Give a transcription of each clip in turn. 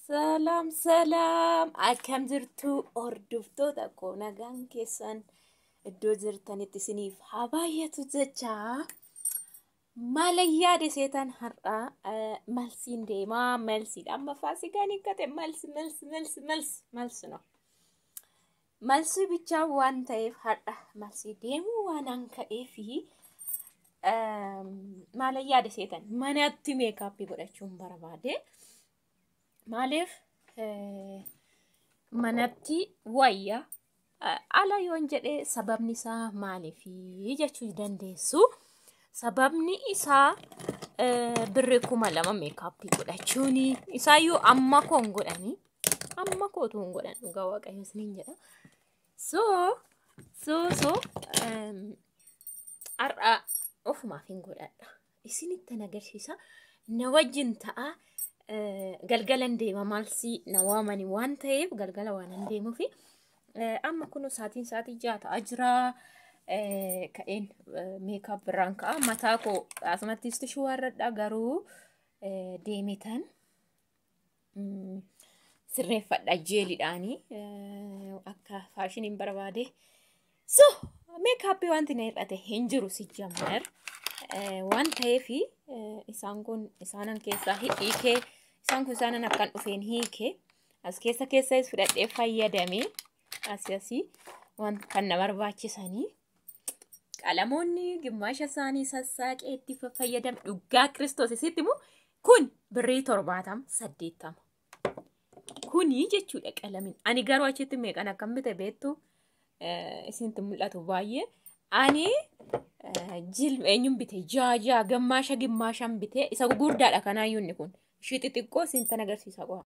Salaam salaam, akkam jirtu hordoftoota koo? Nagaan keessan iddoo jirtanitti isiniif haa baay'atu jecha. Maal yaade seetan? Har'aa malsiin deemaa, malsiidha. Amma faasikaan hiikkate, malsi malsi malsi malsi malsi no. Malsi bichaa waan ta'eef har'a malsii deemuu waan an ka'eefi maal yaade seetan? Manatti meekaappii godhachuun barbaade. Maaliif manatti wayya ala yoon jedhee, sababni isaa maaliifi jechuu dandeessu. Sababni isaa birri 2000 meekaappii godhachuuni isaayyuu amma koon godhanii, amma kootu hin godhan, dhugaa waaqayyo isiniin jedha. So har'a ofumaaf hin godhadha. Isinittan agarsiisa. Na wajjin ta'a. Galgalan deema, maalsii na waamani waan ta'eef galgala waan hin deemuufi. Amma kun sa'aatiin sa'aatii 6 ta'aa jira. Ka'een makeup birraan ka'a. Mataa koo asumattis tishuu warradha, garuu deemetan sirreeffadha jeeliidhaanii akka faashiniin barbaade. So meekaappii wanti na hir'ate hin jiru si jammar waan ta'eef, isaan kun isaanan keessaa hiikee, isaan kun isaanan akkan dhufeen hiike, as keessa keessas fudhadhee fayyadamee, asii asii waan kan na barbaachisanii qalamoonni gimmaasha isaanii sassaaqee itti fayyadame. Dhugaa Kiristoos isitti immoo kun birrii 70, 80 kuni jechuudha qalamiin. Ani garuu achitti meeqan akkam bite beektu? Isinitti mul'atu baay'ee. Ani jilma eenyuun bite? Jaa jaa gimmaasha gimmaashaan bite. Isa gurguddaadha kanaayyuu, inni kun ishii xixiqqoo isintan agarsiisa qofa.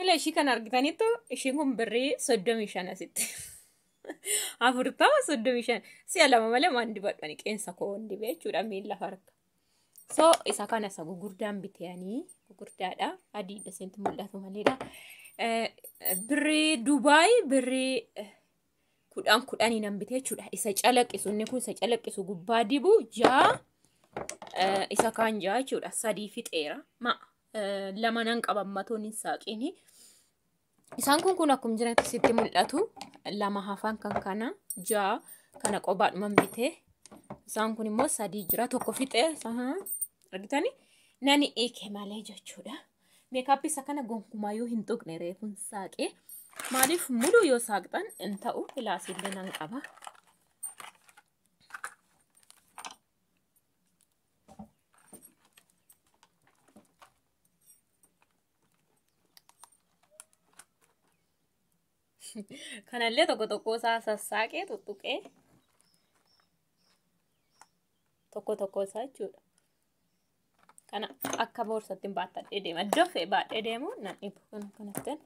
Ila ishii kana argitanitti, ishiin kun birrii 35 asitti. 40, 35, si'a lama malee waan dibadhu qeensa koo hin dibee jechuudha, miila, harka. So isa kana isa gurguddaan bitanii, gurguddaadha, adiidha, isinitti mul'atu maleedha. Birrii Dubaay birrii 10 10 nan bite jechuudha. Isa calaqqisu, inni kun isa calaqqisu gubbaa dibu 6, isa kaan 6 jechuudha. Sadii fixeera. Ma lama nan qaban matoon hin saaqini. Isaan kun akkuma jiranitti sitti mul'atu. Lama hafan kan kana 6 kana qobaadhuman bite. Isaan kun immoo sadii jira. Tokko fixee argitani, nani hiike malee jechuudha. Meekaappii isa kana gonkumaayyuu hin tuqne, reefuun saaqee. Maaliif mulu yoo saaqxan hin ta'u, ilaasillee nan qaba. Kanallee tokko tokko isaa sassaaqee tuttuqee, tokko tokko isaa jechuudha. Kana akka boorsatti baatadhee deema. Iddoo fe'e baadhee deemu nan dhibu. Kan kanatti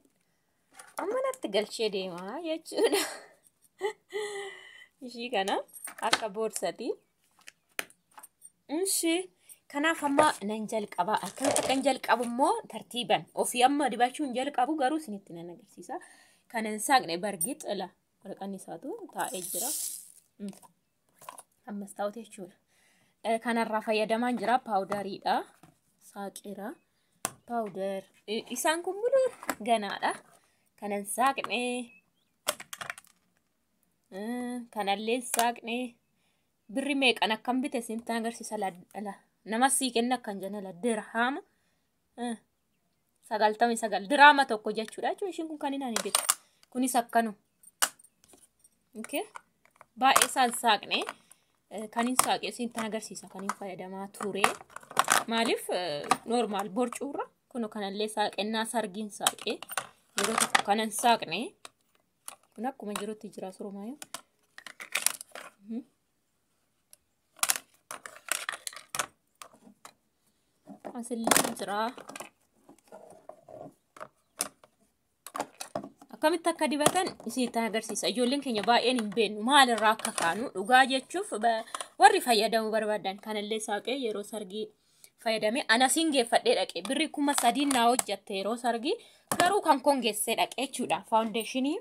amma natti galchee deema jechuudha. Ishii kana akka boorsati. Ishii kanaaf amma nan jalqaba. Akkamitti akkan jalqabu immoo tartiiban. Ofii amma dibachuu hin jalqabu, garuu isinitti nan agarsiisa. Kan hin saaqne bargii xila. Waraqaan isaatu taa'ee jira. Ammas taa'utu jechuudha. Kanarraa fayyadamaan jira, paawudariidha. Saaqeera. Powder. Isaan kun muluu ganaadha. Kanan saaqne. Kanallee saaqne. Birri meeqan akkam bite isinitti agarsiisa. Nama sii kenna akkan jenna, dirhaama 99, diraama tokko jechuudha jechuudha. Ishiin kun kan inni ani bite. Kunis akkanuma. Baay'ee isaan saaqne. Kan hin saaqe isinitti agarsiisa, kan hin fayyadamaa ture. Maaliif normal borcuurra kun kanallee saaqennaa, sargiin saaqee yeroo tokko kanan saaqne, kun akkuma jirutti jira surumaayyuu. Asillee jira. Akkamitti akka dibatan isinitti agarsiisa. Ijoolleen keenya baay'een hin beeknu maalirraa akka kaanu, dhugaa jechuuf warri fayyadamuu barbaadan. Kanallee saaqee yeroo sargii fayyadamee anasiin geeffadhee dhaqee, birrii 3000 naa hojjatte yeroo sargii, garuu kan koon geessee dhaqee jechuudha. Foundationii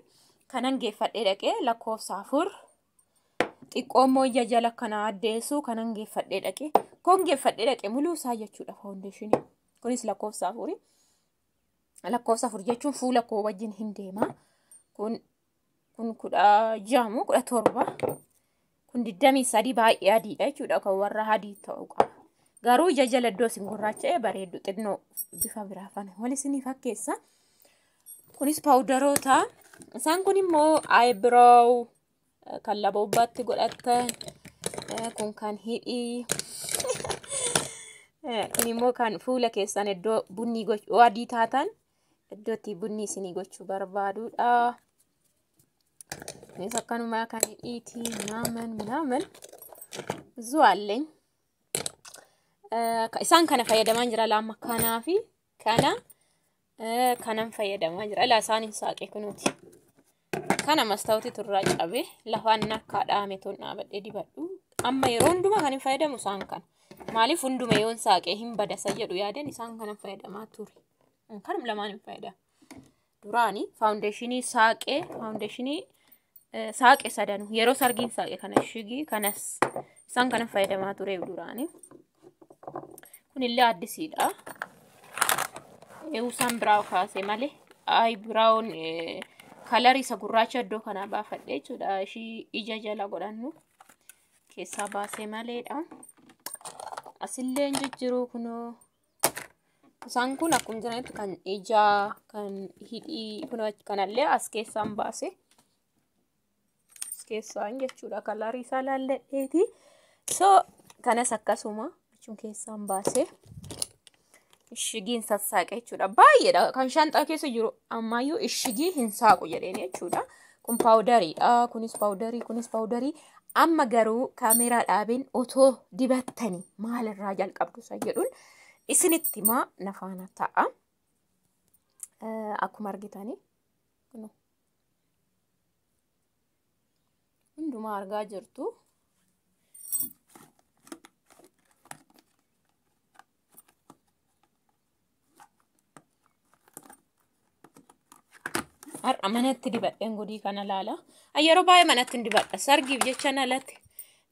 kanan geeffadhee dhaqee lakkoofsa 4, xiqqoo immoo ija jala kana addeessu kanan geeffadhee dhaqee, koon geeffadhee dhaqee muluu isaa jechuudha foundationii. Kunis lakkoofsa 4. Lakkoofsa 4 jechuun fuula koo wajjin hin deema. Kun 16 moo 17. Kun 23 baay'ee adiidha jechuudha. Kan warra adii ta'uu qaba. Garuu ija jala iddoo isin gurraacha'ee bareeddu xinnoo bifa biraa faana wal isinii fakkeessa. Kunis paawudaroota. Isaan kun immoo eyebrow kan laboobbaatti godhatan. Kun kan hidhii. Kun immoo kan fuula keessan iddoo bunni gochuu adii taatan iddoo itti bunni isinii gochuu barbaadudha. Kunis akkanuma kan hidhiiti minaamin minaamin zuwaalleen. Isaan kana fayyadamaa jira lama kanaa fi kana kanan fayyadamaa jira. Ilaa isaan hin saaqe kunuuti. Kana mastaawotii turraa cabe lafaan nakkaa dhaame toon dhaabadhee dibadhu. Amma yeroo hundumaa kan hin fayyadamu isaan kana. Maaliif hunduma yoon saaqee hin badasa jedhu yaadan isaan kanan fayyadamaa ture. Kanum lamaan hin fayyadamu. Duraani faawundeeshinii saaqee faawundeeshinii saaqe sadanuu yeroo sargiin saaqe kana shigii kanas isaan kanan fayyadamaa ture duraani. Kunillee addisiidha. Isaan biraa kaase malee eyebrown kalarii isa gurraacha iddoo kanaa baafadhe jechuudha. Ishii ija jala godhannu keessaa baasee maleedha. Asillee jijjiiruu kunoo isaan kun akkuma jiranitti kan ijaa kan hidhii kunoo kanallee as keessaan baase. As keessaan jechuudha kalarii isaa laalladheeti. So kanas akkasuma jechuun keessaan baase. Ishigiin sassaaqe jechuudha. Baay'eedha kan shanxaa keessa jiru ammayyuu ishigii hin saaqu jedheen jechuudha. Kun paawudariidha. Kunis paawudarii kunis paawudarii. Amma garuu kaameeraa dhaabeen otoo dibattanii maalirraa jalqabdu isa jedhuun isinitti himaa na faana ta'a. Akkuma argitanii hundumaa argaa jirtu. Har'a manatti dibadheen godii kana laala. Yeroo baay'ee manatti hin dibadha. Sargiif jecha alatti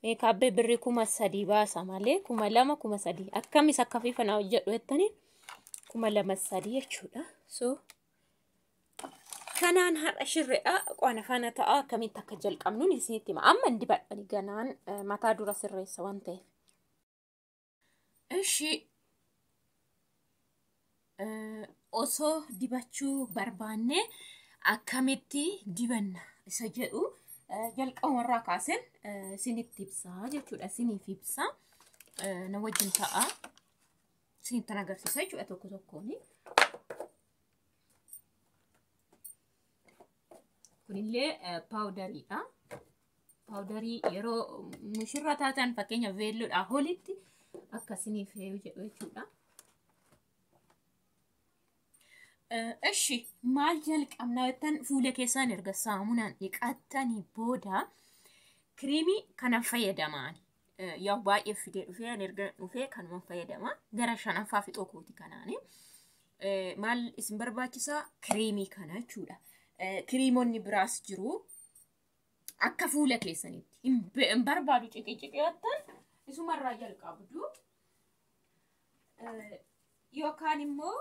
meekaappii birrii 3000 baasa malee 2000 3000 akkamis akka fiifa na hojjedhu jettanii 2000 3000 jechuudha. So kanaan har'a shirreedha. Qwana faana ta'a akkamitti akka jalqabnuun isinitti hima. Amma hin dibadhani ganaan mataa dura sirreessa waan ta'eef. Ishi osoo dibachuu barbaanne akkamitti dibanna isa jedhu jalqabumarraa kaaseen isinitti ibsaa jechuudha. Isiniif ibsa na wajjin ta'a. Isinittan agarsiisa jechuudha tokko tokkoon. Kunillee paawudariidha. Paawudarii yeroo mushurra taatan fakkeenya veelloodhaa olitti akka isiniif jedhu jechuudha. Ishi maal jalqabnaa jettan fuula keessaan erga saamunaan dhiqattanii booda kiriimii kana fayyadamaan. Yaa baay'ee fidee dhufee erga dhufee kanuma fayyadama. Gara 5ffaa fixoo kooti kanaani. Maal isin barbaachisaa kiriimii kana jechuudha. Kiriimonni biraas jiru. Akka fuula keessanitti hin barbaadu ciqiciqi jettan isumarraa jalqabdu. Yookaan immoo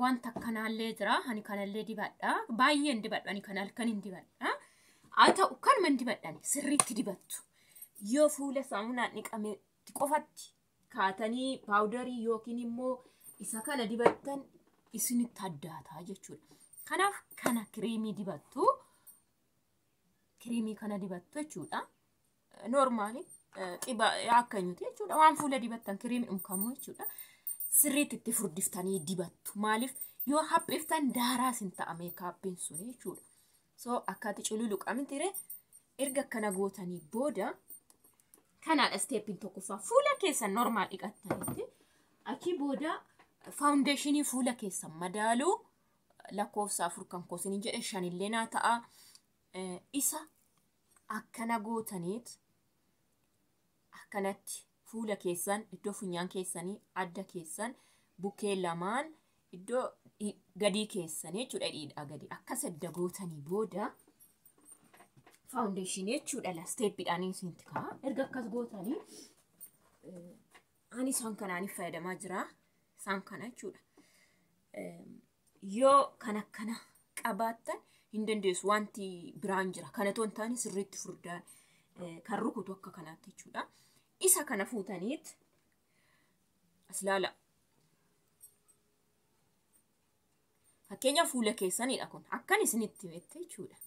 wanta akkanaallee jira. Ani kanallee dibadha. Baay'een dibadha. Ani kan halkan hin dibadha. Haa ta'u kanuma hin dibadhan sirriitti dibattu. Yoo fuula saamunaan dhiqametti qofatti kaatanii paawudarii yookiin immoo isa kana dibattan isinitti addaataa jechuudha. Kanaaf kana kiriimii dibattu. Kiriimii kana dibattu jechuudha. Noormaali qiba akka eenyuti jechuudha. Waan fuula dibattan kiriimii dhumkamu jechuudha. Sirriitti itti furdiftanii dibattu. Maaliif yoo haphiftan daaraa isin ta'a meekaappiin sun jechuudha. So akkaati cululuqa miti erga akkana gootanii booda kanaadha isteeppiin tokkoffaa fuula keessan normaal dhiqattanitti achi booda faawundeeshinii fuula keessan madaaluu lakkoofsa 4 kan koosiniin jedhe 5 illee naa ta'a. Isa akkana gootaniit akkanatti fuula keessan iddoo funyaan keessanii adda keessan bukkee lamaan iddoo gadii keessanii jechuudha dhiidhaa gadii akkas edda gootanii booda faawundeeshinii jechuudha la isteeppiidhaan isinitti ka'a. Erga akkas gootanii ani isaan kanaaniif fayyadamaa jira. Isaan kana jechuudha. Yoo kan akkana qabaattan hin dandeessu, wanti biraan jira. Kana otoo hin taane sirriitti furdaan kan rukutu akka kanaatti jechuudha. Isa kana fuutaniit as ilaala. Fakkeenya fuula keessanidha kun. Akkan isinitti himette jechuudha.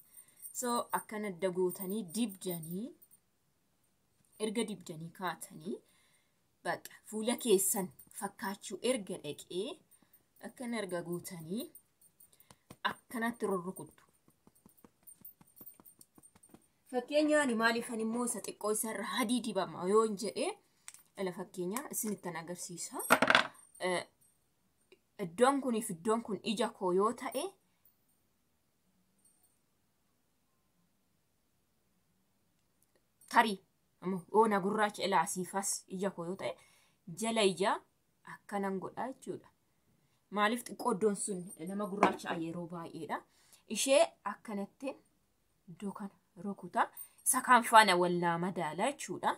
So akkana dagootanii dibdanii, erga dibdanii kaatanii, baqa fuula keessan fakkaachuu erga dhaqee, akkana erga gootanii akkanatti rurrukuttu. Fakkeenyaan maaliifan immoo isa xiqqoo isarra hadii dibama yoo hin jedhee, dhala fakkeenya isinittan agarsiisa. Iddoon kuniif iddoon kun ija koo yoo ta'e, tarii oona gurraacha ilaa asiifas ija koo yoo ta'e, jala ijaa akkanan godha jechuudha. Maaliif xiqqoo iddoon sun nama gurraacha yeroo baay'eedha. Ishee akkanatti iddoo kana rukuta. Isa kaan faana wallaa madaala jechuudha.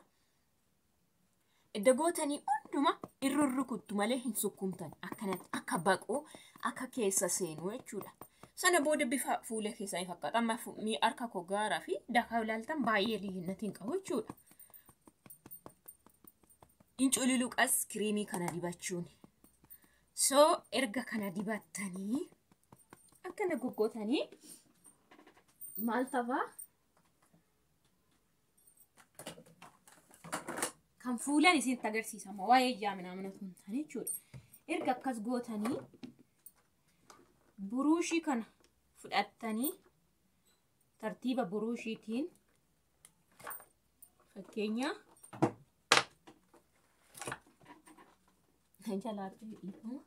Edda gootanii hunduma irra rukuttu malee hin sukkumtan, akkanatti akka baqu, akka keessa seenu jechuudha. Sana booda bifa fuula keessanii fakkaata. Amma harka koo gaaraa fi dakaa ilaaltan baay'ee liyyinnatiin hin qabu jechuudha. Incululuqas kiriimii kana dibachuun. So erga kana dibattanii akkana goggootanii maal tafaa? Kan fuulan isinitti agarsiisama, waa'ee ijaa minamina osoo hin taane jechuudha. Erga akkas gootanii buruushii kana fudhattanii tartiiba buruushiitiin, fakkeenya jalaatti dhiifama.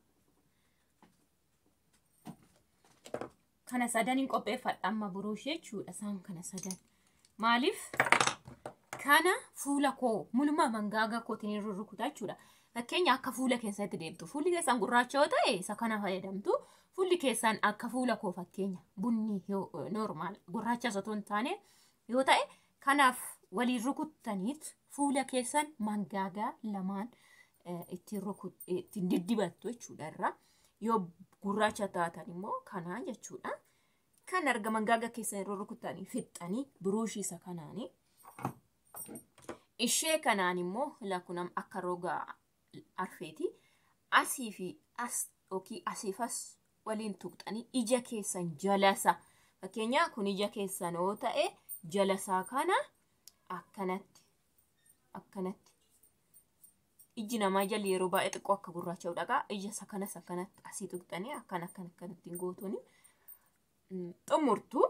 Kana sadaniin qopheeffadha amma buruushii jechuudha, isaan kana sadan. Maaliif? Kana fuula koo muluma mangaagaa kootiin rurrukuta jechuudha. Fakkeenya akka fuula keessatti deemtu. Fuulli keessan gurraacha yoo ta'e isa kana fayyadamtu. Fuulli keessan akka fuula koo fakkeenya bunni normal gurraacha osoo hin taane yoo ta'e, kanaaf waliin rukuttaniit fuula keessan mangaagaa lamaan ittiin diddibattu jechuudha irra. Yoo gurraacha taatan immoo kanaa jechuudha. Kan arga mangaagaa keessan yeroo rukuttanii fixxanii buruushii isa kanaanii. Ishee kanaan immoo lakunam akka roga arfeeti. Asii fi as yookiin asiif as waliin tuqxanii ija keessan jalasa. Fakkeenya kun ija keessan yoo ta'e, jalasaa kana akkanatti akkanatti. Iji namaa jalli yeroo baay'ee xiqqoo akka gurraacha dhaqa. Ija isa kanas akkanatti asii tuqxanii akkana akkana akkanatti gootuuni xumurtu.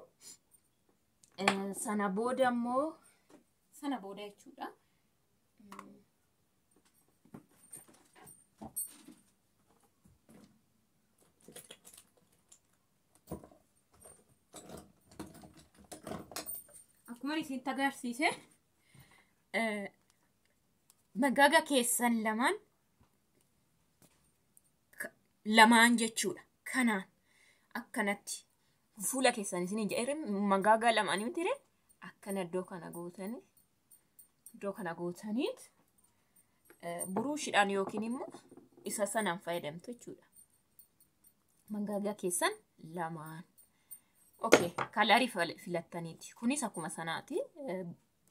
Sana booda immoo, sana booda jechuudha. Akkuma isinitti agarsiise, mangaagaa keessan lamaan lamaan jechuudha. Kanaan akkanatti fuula keessan isiniin jedhe, mangaagaa lamaanii miti, akkana iddoo kana gootanii, iddoo kana gootaniit buruushiidhaan yookiin immoo isa sanaan fayyadamtu jechuudha. Mangaagaa keessan lamaan. Okay, kalarii filattaniiti. Kunis akkuma sanaati,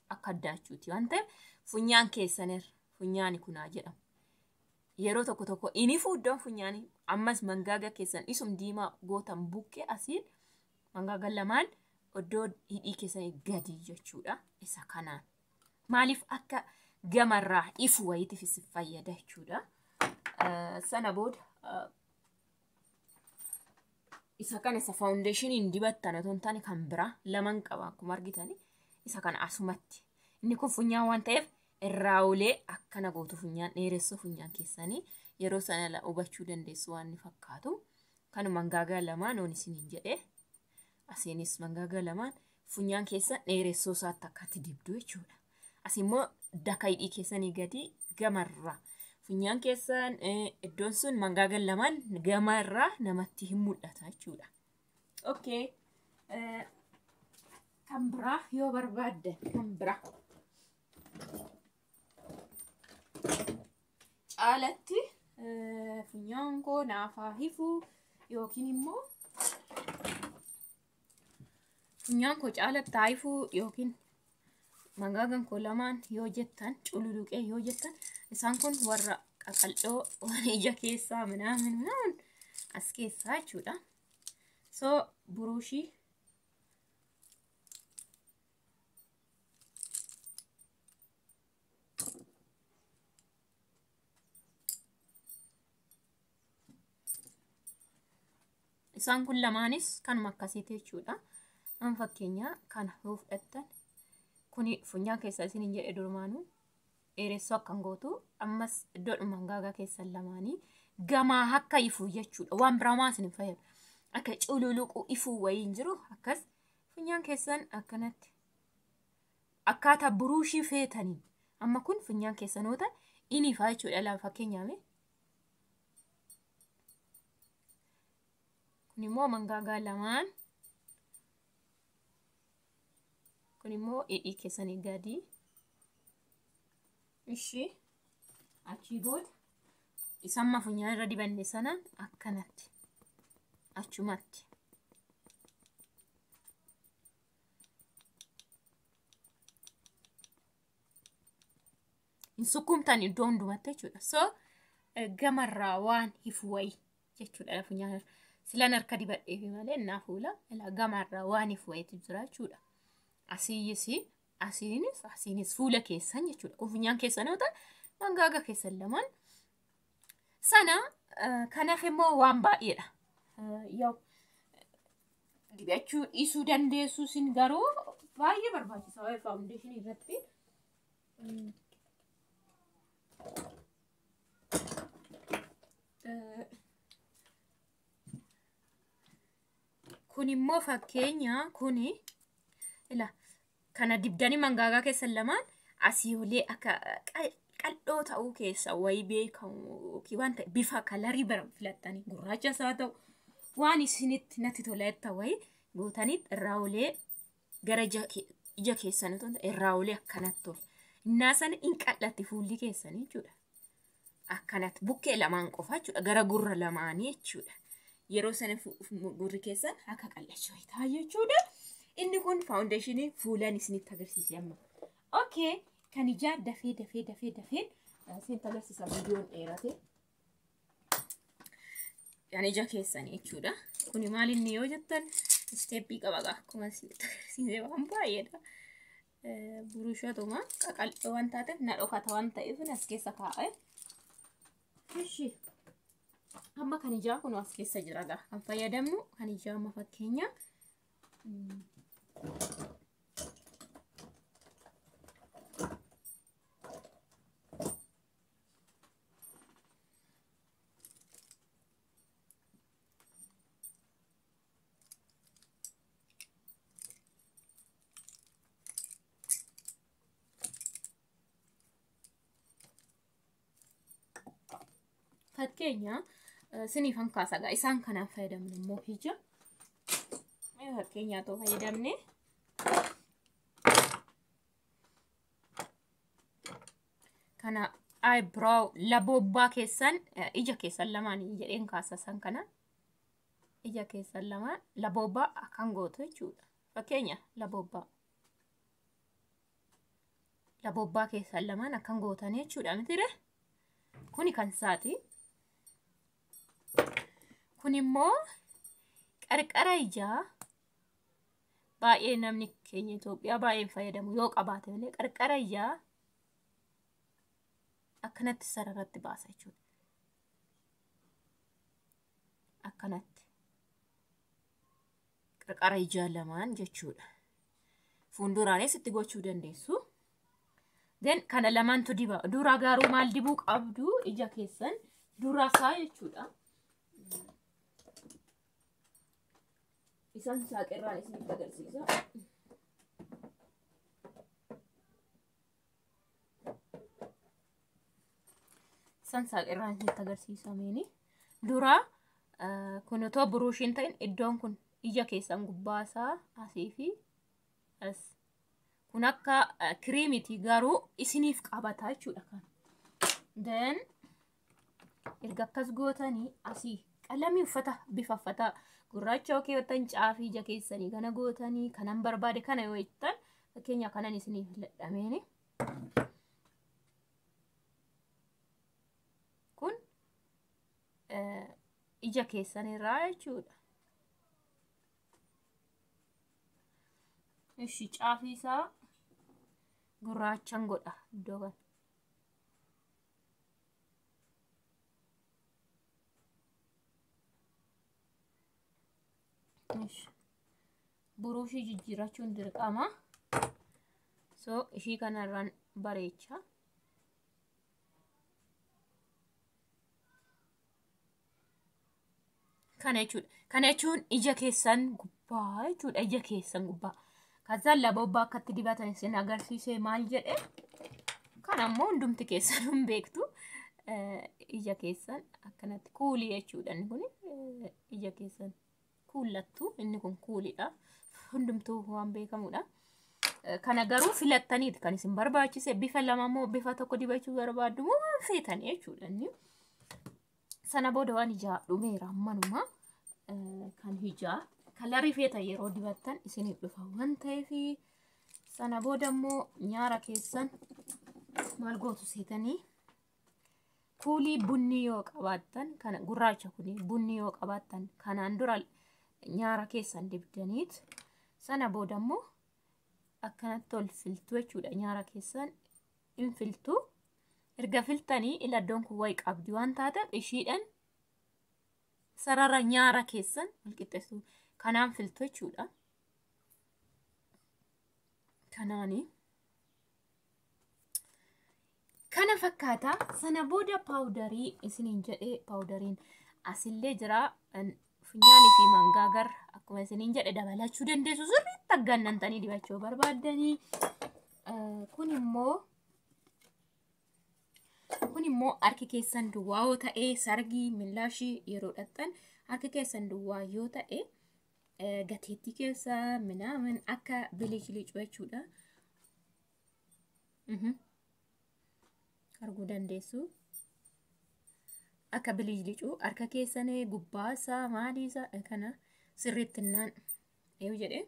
akka addaachuuti waan ta'eef funyaan keessanirra funyaani kunaa jedhamu. Yeroo tokko tokko inni fuuddoon funyaanii ammas mangaagaa keessan isum diimaa gootan buqqee asiin mangaagaa lamaan iddoo hidhii keessanii gadi jechuudha. Isa kanaan. Maaliif akka gamarraa ifu wayiitiif isin fayyada jechuudha. Sana booda isa kana isa foundationiin dibattan otoo hin taane kan biraa laman qaba akkuma argitani. Isa kana asumatti. Inni kun funyaan waan ta'eef irraa olee akkana gootu, funyaan dheeressuu funyaan keessanii yeroo sana hubachuu dandeessu waan inni fakkaatu. Kanuma mangaagaa lamaan oon isiniin jedhee, asiinis mangaagaa lamaan funyaan keessan dheeressoo isaatti akkatti dibdu jechuudha. As immoo daka hidhii keessanii gadi gamarraa funyaan keessan iddoon sun mangaagaan lamaan gamarraa namatti hin mul'ata jechuudha. Okay. Kan biraa yoo barbaaddan, kan biraa caalatti funyaan koo naafaa hifuu Yookiin immoo funyaan koo caalatti taayifuu yookiin mangaagaan koo lamaan yoo jettan cululuqee yoo jettan isaan kun warra qaqal'oo waan ija keessaa minaamin minaamin as keessaa jechuudha. So buruushii isaan kun lamaanis kanuma akkasiiti jechuudha. Amma fakkeenya kana yoo fudhattan kuni funyaan keessa isiniin jedhe durumaanuu dheeressuu akkan gootu ammas iddoodhuma mangaagaa keessan lamaanii gamaa akka ifuu jechuudha. Waan biraa maa isin hin fayyadu. Akka cululuqu ifuu wayii hin jiru akkas funyaan keessan akkanatti akkaataa buruushii feetaniin amma kun funyaan keessanoota inni ifaa jechuudha lafa fakkeenyaaf. Kun immoo mangaagaa lamaan kun immoo hidhii keessanii gadi. Ishii achii booda isaan amma funyaan irra dibanne sanaan akkanatti achumatti. Hin sukkuumtan iddoo hundumatti jechuudha. So gamarraa waan ifu wayii jechuudha funyaan irra. Silan harka dibadheefi malee naa fuula gamarraa waan ifu wayiitu jira jechuudha. Asiyyis asiinis asiinis fuula keessan jechuudha. Kun funyaan keessan yoo ta'an mangaagaa keessan lamaan sana kanaaf immoo waan baay'eedha. Yoo dibachuu dhiisuu dandeessu isin garuu baay'ee barbaachisa waa'ee faawundeeshinii irratti. Kun immoo fakkeenya kuni ila kana dibdanii mangaagaa keessan lamaan asii olee akka qal'oo ta'uu keessa wayii beekamu yookiin waan ta'e bifa kalarii bara filattanii gurraachas haa ta'u waan isinitti natti tola jettan wayii gootanii irraa olee gara ija keessanii otoo irraa olee akkanatti tola. Innaa sana hin qal'atti fuulli keessanii jechuudha. Akkanatti bukkee lamaan qofa jechuudha gara gurra lamaanii jechuudha. Yeroo sana gurri keessan akka qal'achuu ta'a jechuudha. Inni kun faawundeeshinii fuulaan isinitti agarsiise amma. Okay, kan ijaa dafee dafee dafee dafeen isinitti agarsiisa viidiyoon dheerate. Kan ija keessanii jechuudha. Kuni maal inni yoo jettan isteeppii qaba akkuma isinitti agarsiise waan baay'eedha. Burushatuma qaqal'oo waan taateef na dhokata waan ta'eef as keessa kaa'e. Ishi amma kan ijaa kun as keessa jira gaa kan fayyadamnu kan ijaa amma fakkeenya. Fakkeenya siniifan kaasa gaa isaan kanaan fayyadamnu immoo ija. Fakkeenyaa too fayyadamne kana eyebrow labobbaa keessan ija keessan lamaan jedheen kaasa san kana ija keessan lamaan labobbaa akkan gootu jechuudha. Fakkeenya labobbaa keessan lamaan akkan gootan jechuudha mitire. Kuni kan isaati. Kun immoo qarqara ijaa baay'ee namni keenya Itoophiyaa baay'een fayyadamu yoo qabaate malee qarqara ijaa akkanatti sararatti baasa jechuudha. Akkanatti qarqara ijaa lamaan jechuudha. Fuulduraanis itti gochuu dandeessu. Then kana lamaantu diba. Dura garuu maal dibuu qabdu ija keessan dura isaa jechuudha. Isaan saaqirraan isinitti agarsiisa. Isaan saaqirraan isinitti agarsiisa meeni. Dura kun otoo buruushiin ta'in iddoon kun ija keessan gubbaasaa asii fi as. Kun akka kiriimiti garuu isiniif qabata jechuudha kan. Then erga akkas gootanii asii Qalamii uffata bifa uffata gurraacha yoo keewwattan caafii ija keessanii kana gootanii kanan barbaade kana yoo jettan fakkeenya kanan isinii filadhameeni. Kun ija keessanirraa jechuudha. Ishi caafii isaa gurraachan godha iddoo kana. Buruushii jijjiirrachuun dirqama. So ishii kanarraan bareecha. Kana jechuudha. Kana jechuun ija keessan gubbaa jechuudha. Ija keessan gubbaa. Kazaan labobbaa akkatti dibatan isin agarsiisee maal jedhe? Kan ammoo hundumti keessan hin beektu. Ija keessan akkanatti kuulii jechuudha. Inni kun ija keessan kuullattu. Inni kun kuulidha. Hundumtuu waan beekamudha. Kana garuu filattaniiti kan isin barbaachise. Bifa lama moo bifa tokko dibachuu barbaaddu moo waan feetan jechuudha inni. Sana booda waan ijaa dhumeera ammanuma kan ijaa kalarii feetan yeroo dibattan isiniif dhufa waan ta'eef sana booda immoo nyaara keessan maal gootu seetanii kuulii bunni yoo qabaattan kana gurraacha kuni bunni yoo qabaattan kanaan dura nyaara keessan dibdaniit sana booda immoo akkanatti ol filtu jechuudha. Nyaara keessan hin filtu. Erga filtanii iddoon kun wayi qabdi waan taateef ishiidhaan sarara nyaara keessan wal qixxeessu. Kanaan filtu jechuudha. Kanaani. Kana fakkaata. Sana booda paawudarii isiniin jedhee paawudariin asillee jira. Funyaanii fi mangaagar akkuma isiniin jedhe dabalachuu dandeessu. Sirriitti aggaannantanii dibachuu barbaaddanii. Kun immoo harki keessan duwwaa yoo ta'e sargii millaashii yeroo dhaqxan harki keessan duwwaa yoo ta'e gateettii keessa minaamin akka bilichilicu jechuudha. Arguu dandeessu. Akka bilichilicu harka keessan gubbaasaa maaliisaa kana sirriitti naan yoo jedhe.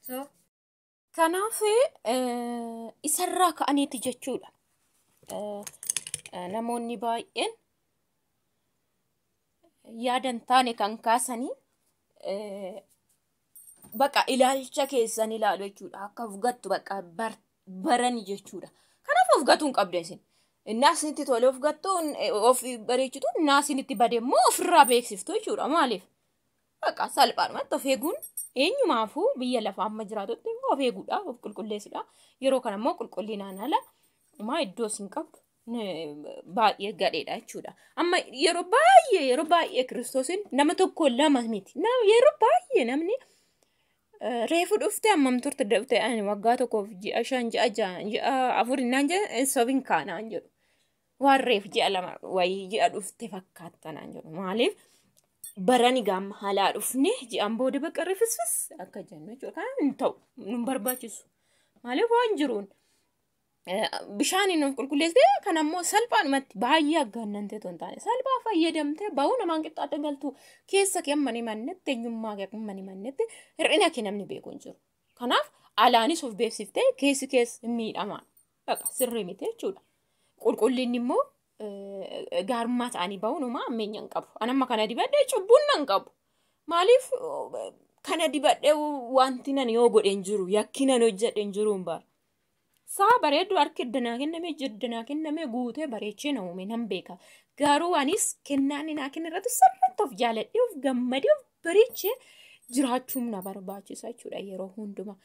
So, kanaaf isarraa ka'aniiti jechuudha. Namoonni baay'een yaadan taane kan kaasanii baqa ilaalcha keessan ilaalu jechuudha. Akka of gattu baqa barani jechuudha. Kanaaf of gatuu hin qabdu isin. Naasinitti tolee of gattu of bareechitu naasinitti bade immoo ofirraa beeksiftu jechuudha. Maaliif? Baqa salphaadhumatti of eeguun eenyumaafuu biyya lafaa amma jiraatutti of eeguudha, of qulqulleessuudha. Yeroo kana immoo qulqullinaan ala maa iddoo isin qabdu baay'ee gadheedha jechuudha. Amma yeroo baay'ee Kiristoosiin nama tokko lama miti. Yeroo baay'ee namni reefu dhuftee hammam turte dhuftee ani waggaa tokkoof ji'a 5 ji'a 6 ji'a 4 naan jedhe sobin kaanaan jedhu. Waan reefu ji'a 2 wayii ji'a dhufte fakkaata naan jedhu. Maaliif barani gaama haalaa dhufne ji'aan booda baqa rifisfis akka jennu jechuudha. Kan hin ta'u nun barbaachisu. Maaliif waan jiruun bishaaniin of qulqulleessitee kan ammoo salphaadhumatti baay'ee aggaannantee otoo hin taane salphaa fayyadamtee ba'uu namaan qixxaate galtu keessa kee amma ni mannetti eenyummaa kee amma ni mannetti hir'ina kee namni beeku hin jiru. Kanaaf alaanis of beeksiftee keessi keessa miidhamaa baqa sirrii miti jechuudha. Qulqullinni immoo gaarummaa ta'anii ba'uun homaa ammeenya hin qabu. Ani amma kana dibadhee cubbuun nan qabu. Maaliif kana dibadhee wanti nan yoo godhe hin jiru yakki nan hojjedhe hin jiru hin bara. Saa bareedduu harki iddanaa kenname jiddanaa kenname guutee bareechee na uume nan beeka. Garuu anis kennaan naa kenne irratti sirriitti of jaaladhee of gammadee of bareechee jiraachuun na barbaachisa jechuudha yeroo hundumaa.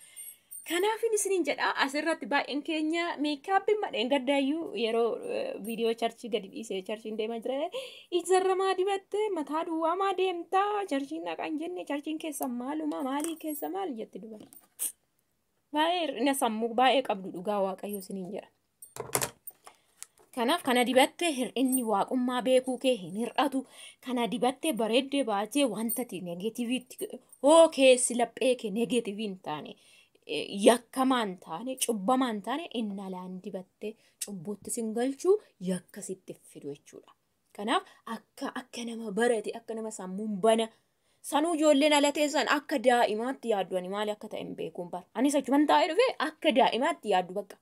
Kanaafin isiniin jedha asirratti baay'een keenya meekaappii madheen gaddaayyuu yeroo viidiyoo charchii gadi dhiisee charchiin deemaa jira. Ijjarra maa dibattee mataa duwwaa maa deemtaa charchiin dhaqan jenne charchiin keessa maaluma maalii keessa maal jetti dubara. Baay'ee hir'ina sammuu baay'ee qabdu dhugaa waaqayyo isiniin jedha. Kanaaf kana dibattee hir'inni waaqummaa beekuu kee hin hir'atu. Kana dibattee bareeddee baatee wanta ati negeetiiviitti hoo keessi laphee kee negeetiivii hin taane, yakkamaa hin taane, cubbamaa hin taane, inni alaan dibattee cubbuutti sin galchuu, yakka sitti fidu jechuudha. Kanaaf akka nama barate, akka nama sammuun bana sanuu, ijoolleen ala teessan akka daa'imaatti yaaddu. Ani maali akka ta'e hin beekuun bara. Anis achuman taa'ee dhufee akka daa'imaatti yaaddu bakka.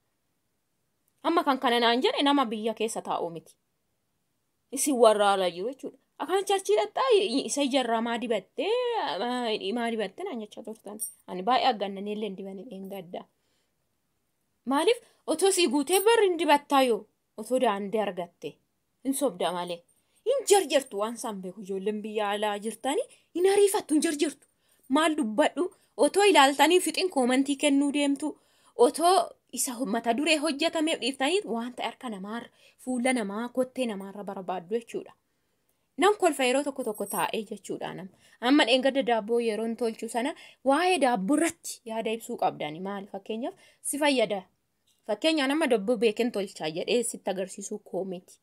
Amma kan kana naan jedhe nama biyya keessa taa'u miti. Isin warra ala jiru jechuudha. Akkan church dhaqxaa isa ijarraa maa dibattee, maa dibattee naan jechaa turtan. Ani baay'ee aggannanii illee hin dibanii dheengadda. Maaliif otoo sii guutee barri hin dibattaa yoo otoo daandii argatte hin sobda malee. Hin jarjartu waan isaan beeku, ijoolleen biyya alaa jirtanii hin ariifattu, hin jarjartu. Maal dubbadhu, otoo ilaaltanii fixin comment kennuu deemtu, otoo isa mata duree hojjetameef dhiiftanii wanta harka namaarra, fuula namaa, kottee namaarra barbaaddu jechuudha. Nan kolfa yeroo tokko tokko taa'ee jechuudha nama. Amma dheengadda daabboo yeroon tolchu sana waa'ee daabboo irratti yaada ibsuu qabdani, maali fakkeenyaaf si fayyada. Fakkeenyaaf nama daabboo beeken tolchaa jedhee sitti agarsiisuu koo miti.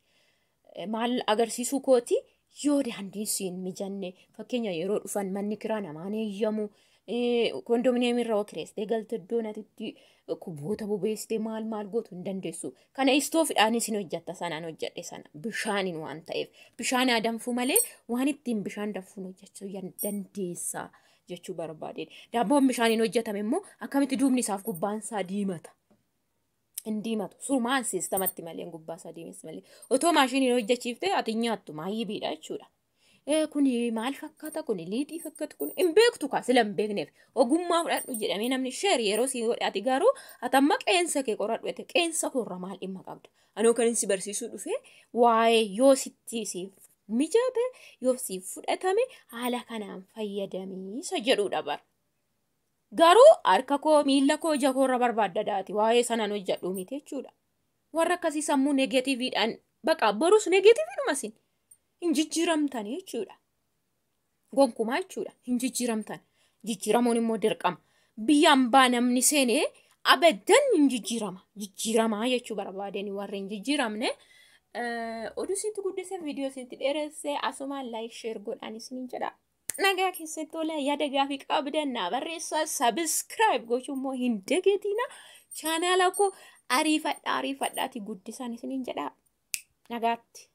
Maal agarsiisuu kooti, yoo daandiin siin mijanne, fakkeenya yeroo dhufan manni kiraa namaan eeyyamu, kondominiyeemii irra kireessitee galte iddoo natitti kuboota bobeessitee maal maal gootu hin dandeessu. Kana istoofiidhaan isin hojjatta, sanaan hojjedhe sana bishaaniin waan ta'eef bishaan haa danfuu malee waan ittiin bishaan danfuun hojjechuu dandeessa jechuu barbaadeen. Daabboon bishaaniin hojjetame immoo akkamitti duubni isaaf gubbaan isaa diimata? Hin diimatu. Surmaan siistamatti malee, gubbaa isaa diimessi malee. Otoo maashiniin hojjechiiftee ati nyaattu maayyibiidha jechuudha. Kuni maal fakkaata, kuni liixii fakkaata, kun hin beektu kaa sila hin beekneef ogummaa fudhadhu jedhamee namni share yeroo si godhe, ati garuu ati amma qeensa kee qoradhu jette, qeensa koorra maal dhimma qabda? Anoo kan si barsiisuu dhufe waa'ee yoo sitti siif mijate, yoo siif fudhatame haala kanaan fayyadamiisa jedhudha bara. Garuu harka koo, miila koo, ija koorra barbaadda daati waa'ee sanaan hojjedhu miti jechuudha. Warra akkasii sammuu negeetiiviidhaan baqa borus negeetiiviidhuma sin hin jijjiiramtan jechuudha. Gonkumaa jechuudha, hin jijjiiramtan. Jijjiiramuun immoo dirqama. Biyya ambaa namni seenee abaddan hin jijjiirama. Jijjiiramaa jechuu barbaadeen warri hin jijjiiramne. Oduu isintti guddisee, viidiyoo isintti dheeressee, asumaan like, share godhaan isiniin jedha. Nagaa keessatti tola, yaada gaafii qabdan naa barreessaa, subscribe gochuu immoo hin dagatina. Chaanaala koo ariifadhaa ariifadhaati guddisaan isiniin jedha. Nagaatti.